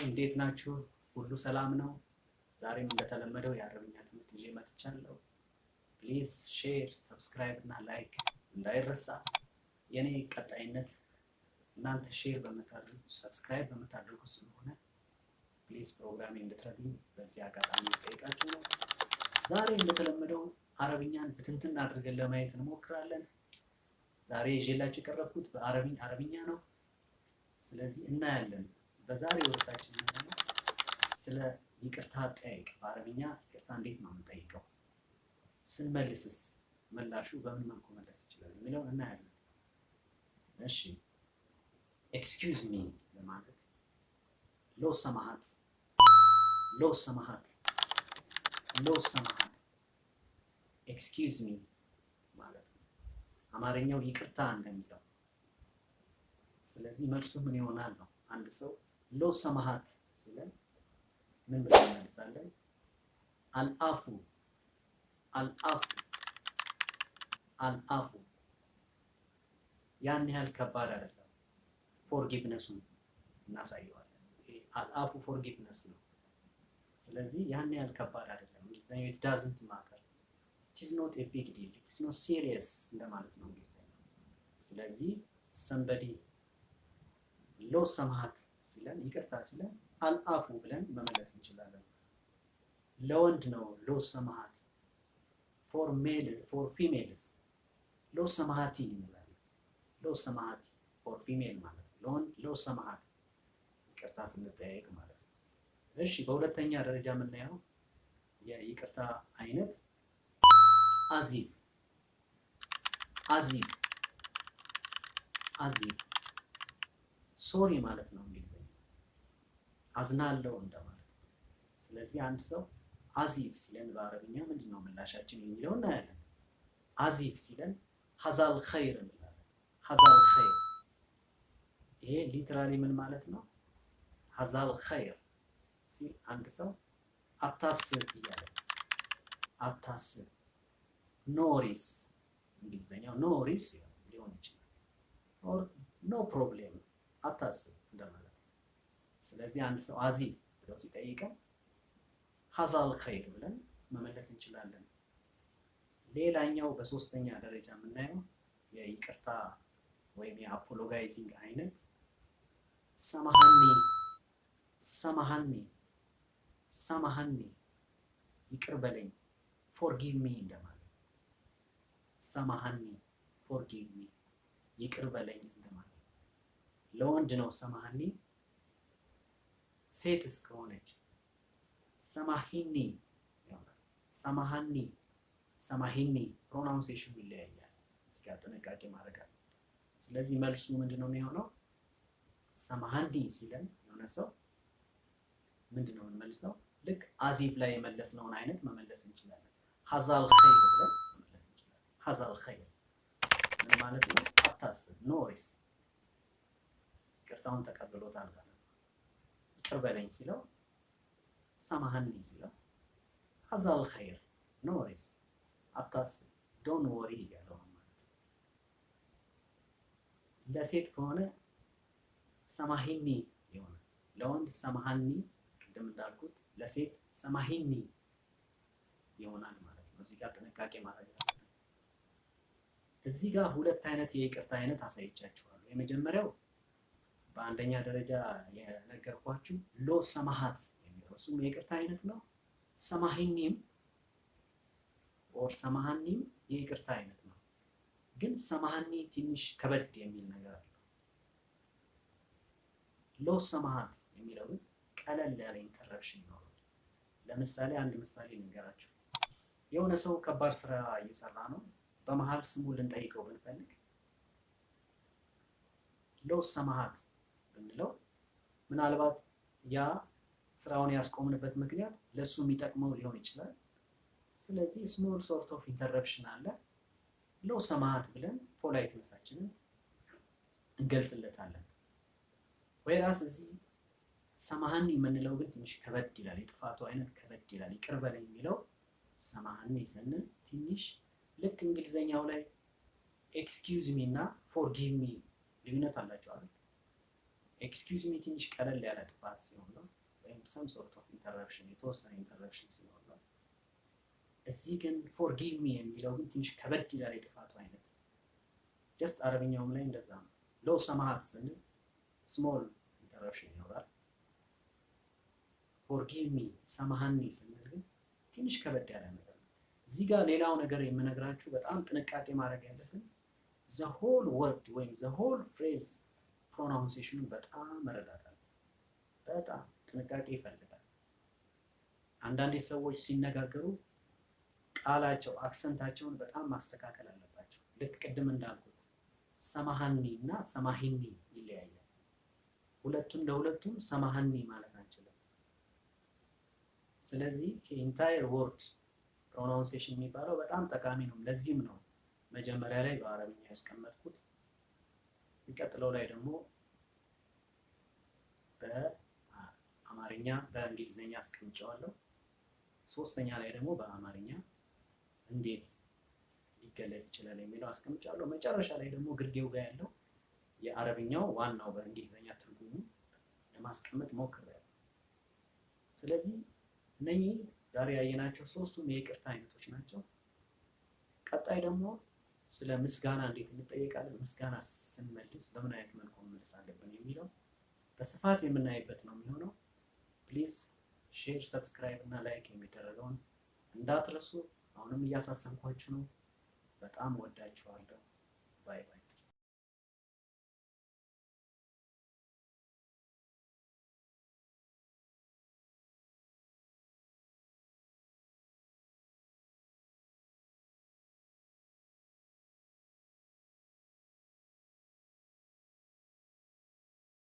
እንዴት ናችሁ? ሁሉ ሰላም ነው? ዛሬም እንደተለመደው የአረብኛ ትምህርት ይዤ መጥቻለሁ። Please share፣ subscribe እና like እንዳይረሳ። የኔ ቀጣይነት እናንተ share በምታደርጉ፣ subscribe በምታደርጉ ስለሆነ please ፕሮግራሜ እንድትረዱኝ በዚህ አጋጣሚ ጠይቃችሁ ነው። ዛሬ እንደተለመደው አረብኛን ብትንትን አድርገን ለማየት እንሞክራለን። ዛሬ ይዤላችሁ የቀረብኩት በአረብኛ አረብኛ ነው። ስለዚህ እናያለን። በዛሬው ርዕሳችን ምንድነው? ስለ ይቅርታ አጠያየቅ። በአረብኛ ይቅርታ እንዴት ነው የምንጠይቀው? ስንመልስስ ምላሹ በምን መልኩ መለስ ይችላል የሚለውን እናያለን። እሺ፣ excuse me ለማለት لو سمحت፣ لو سمحت፣ لو سمحت፣ excuse me ማለት ነው። አማርኛው ይቅርታ እንደሚለው። ስለዚህ መልሱ ምን ይሆናል ነው። አንድ ሰው لو سمحت ሲለን ምን ብለን እንመልሳለን? العفو፣ العفو፣ العفو። ያን ያህል ከባድ አይደለም። Forgiveness ኡን እናሳየዋለን። العفو forgiveness ነው። ስለዚህ ያን ያህል ከባድ አይደለም። እንግሊዝኛው it doesn't matter፣ it is not a big deal፣ it is not serious እንደማለት ነው እንግሊዝኛው። ስለዚህ somebody لو سمحت ሲለን፣ ይቅርታ ሲለን العفو ብለን መመለስ እንችላለን። ለወንድ ነው لو سمحت። For male፣ for females لو سمحتي እንላለን። لو سمحتي for female ማለት ነው። ለወንድ لو سمحت ይቅርታ ስንጠያየቅ ማለት ነው። እሺ፣ በሁለተኛ ደረጃ የምናየው የይቅርታ አይነት آسف፣ آسف፣ آسف፣ sorry ማለት ነው። እንግሊዝኛ አዝናለው እንደማለት ነው። ስለዚህ አንድ ሰው آسف ሲለን በአረብኛ ምንድን ነው ምላሻችን የሚለው እናያለን። آسف ሲለን حصل خير እንላለን። حصل خير፣ ይሄ literally ምን ማለት ነው? حصل خير ሲል አንድ ሰው አታስብ እያለ፣ አታስብ፣ no worries፣ እንግሊዝኛው no worries ሊሆን ይችላል። Or no problem፣ አታስብ እንደማለት ነው። ስለዚህ አንድ ሰው آسف ብለው ሲጠይቀን حصل خير ብለን መመለስ እንችላለን። ሌላኛው በሶስተኛ ደረጃ የምናየው የይቅርታ ወይም የ apologizing አይነት سامحني፣ سامحني፣ سامحني፣ ይቅር በለኝ፣ forgive me እንደማለት። سامحني፣ forgive me፣ ይቅር በለኝ እንደማለት። ለወንድ ነው سامحني። ሴት እስከሆነች سامحيني ይሆናል። سامحني፣ سامحيني፣ pronunciation ኑ ይለያያል። እዚህ ጋር ጥንቃቄ ማድረግ አለ። ስለዚህ መልሱ ምንድን ነው የሚሆነው? سامحني ሲለን የሆነ ሰው ምንድን ነው የምንመልሰው? ልክ آسف ላይ የመለስነውን አይነት መመለስ እንችላለን። حصل خير ብለን መመለስ እንችላለን። حصل خير ምን ማለት ነው? አታስብ፣ no worries፣ ይቅርታውን ተቀብሎታል ማለት ነው። ይቅር በለኝ ሲለው፣ سامحني ሲለው حصل خير፣ no worries፣ አታስብ፣ don't worry እያለው ነው ማለት ነው። ለሴት ከሆነ سامحيني ይሆናል። ለወንድ سامحني ቅድም እንዳልኩት፣ ለሴት سامحيني ይሆናል ማለት ነው። እዚህ ጋር ጥንቃቄ ማድረግ አለብን። እዚህ ጋር ሁለት አይነት የይቅርታ አይነት አሳይቻችኋለሁ። የመጀመሪያው በአንደኛ ደረጃ የነገርኳችሁ لو سمحت የሚለው እሱም የይቅርታ አይነት ነው። سامحيني ም or سامحني ም የይቅርታ አይነት ነው። ግን سامحني ትንሽ ከበድ የሚል ነገር አለው። لو سمحت የሚለው ግን ቀለል ያለ interruption ይኖረዋል። ለምሳሌ አንድ ምሳሌ ልንገራችሁ። የሆነ ሰው ከባድ ስራ እየሰራ ነው። በመሀል ስሙ ልንጠይቀው ብንፈልግ لو سمحت ብንለው ምናልባት ያ ስራውን ያስቆምንበት ምክንያት ለእሱ የሚጠቅመው ሊሆን ይችላል። ስለዚህ small sort of interruption አለ። لو سمحت ብለን politeness ኣችንን እንገልጽለታለን። Whereas እዚህ سامحني የምንለው ግን ትንሽ ከበድ ይላል። የጥፋቱ አይነት ከበድ ይላል። ይቅር በለኝ የሚለው سامحني ስንል ትንሽ ልክ እንግሊዘኛው ላይ excuse me እና forgive me ልዩነት አላቸው አይደል? Excuse me ትንሽ ቀለል ያለ ጥፋት ሲሆን ነው፣ ወይም some sort of interruption፣ የተወሰነ interruption ሲኖር ነው። እዚህ ግን forgive me የሚለው ግን ትንሽ ከበድ ይላል የጥፋቱ አይነት። Just አረብኛውም ላይ እንደዛ ነው። لو سمحت ስንል small interruption ይኖራል። Forgive me፣ سامحني ስንል ግን ትንሽ ከበድ ያለ ነገር ነው። እዚህ ጋር ሌላው ነገር የምነግራችሁ በጣም ጥንቃቄ ማድረግ ያለብን the whole word ወይም the whole phrase pronunciation ኑን በጣም መረዳት አለ። በጣም ጥንቃቄ ይፈልጋል። አንዳንዴ ሰዎች ሲነጋገሩ ቃላቸው accent ኣቸውን በጣም ማስተካከል አለባቸው። ልክ ቅድም እንዳልኩት سامحني እና سامحيني ይለያያል። ሁለቱን ለሁለቱም سامحني ማለት አንችልም። ስለዚህ entire word pronunciation የሚባለው በጣም ጠቃሚ ነው። ለዚህም ነው መጀመሪያ ላይ በአረብኛ ያስቀመጥኩት። የሚቀጥለው ላይ ደግሞ በአማርኛ በእንግሊዝኛ አስቀምጨዋለሁ። ሶስተኛ ላይ ደግሞ በአማርኛ እንዴት ሊገለጽ ይችላል የሚለው አስቀምጫለሁ። መጨረሻ ላይ ደግሞ ግርጌው ጋር ያለው የአረብኛው ዋናው በእንግሊዝኛ ትርጉሙ ለማስቀመጥ ሞክሬያለሁ። ስለዚህ እነኚህ ዛሬ ያየናቸው ሶስቱም የይቅርታ አይነቶች ናቸው። ቀጣይ ደግሞ ስለ ምስጋና እንዴት እንጠየቃለን፣ ምስጋና ስንመልስ በምን አይነት መልኩ መመለስ አለብን የሚለው በስፋት የምናይበት ነው የሚሆነው። Please share፣ subscribe እና like የሚደረገውን እንዳትረሱ። አሁንም እያሳሰብኳችሁ ነው። በጣም ወዳችኋለሁ። Bye bye።